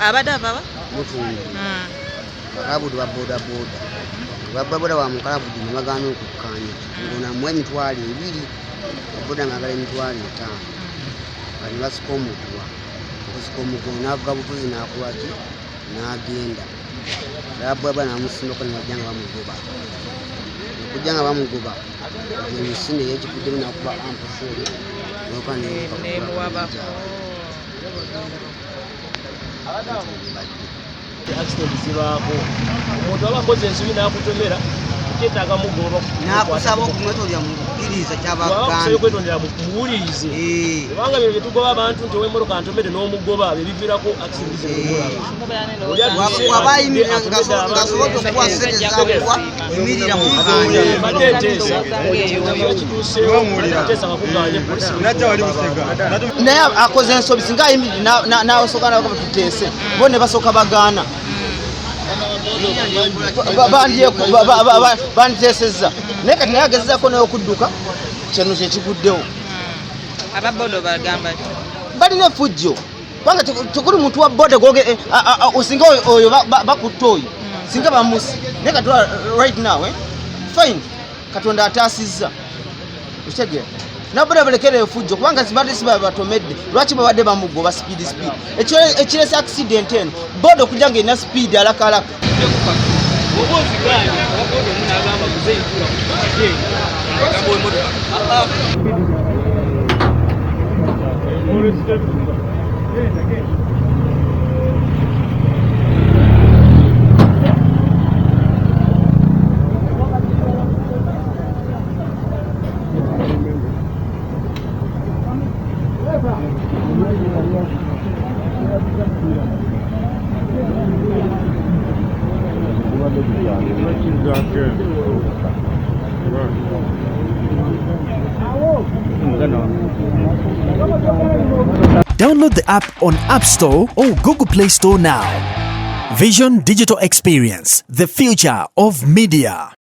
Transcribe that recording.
Abadde avawa? Mutundwe. Bakalabudu ba bodaboda, ba bodaboda wa mukalabudu ne bagaana okukkaanya ng'onamuwa 20,000, boda ng'agala 50,000, nga ne basika omuguwa. Okusika omuguwa n'avuga buvuzi n'akuba ki n'agenda aba bodaboda n'amusimbako ne bajja nga bamugoba. Okujja nga bamugoba emisinde yekivuddemu n'akuba ampufuuli noka. Nemuwabako. Accident zibaako, omuntu aba akoze ensobi n'akutomera, kyetaaga mugoba. N'akusaba okumwetondera, mukkiriza. Bwaba Kyabagamba. akusabye okwetondera, muwulirize, kubanga bino byetugoba abantu nti owemmotoka ntomedde n'omugoba, byebiviirako accident zino zemulaba. Oli atuse, waba atudde, ayimirira atomedde abantu. Ng'asobodde okuwa sente zakuwa, yimirira mu kanya. Mbadde nteesa kiba kituuseewo, nteesa nga kuganye polisi. Naye akoze ensobi. Singa ayimiridde n'asooka nabagamba tuteese, bo ne basooka bagaana, banditeesezza. Naye kati naye agezezaako naye okudduka, kino kyekiguddewo. Ababoda bagamba ki? Balina effujjo kubanga tekuli muntu wa boda goge singa oyo bakutta oyo, singa bamusi. Naye kati right now, fine, Katonda ataasizza, okitegeera? Naboda balekere efujjo kubanga zibadde si batomedde. Lwaki babadde bamugoba speed speed? Ekiresa accident eno, boda okujja nga erina speed alakalaka. Oba ozigaanye, owaboda omu n'agamba muzeeyi tuula ku kigenda. Download the app on App Store or Google Play Store now. Vision Digital Experience, the future of media.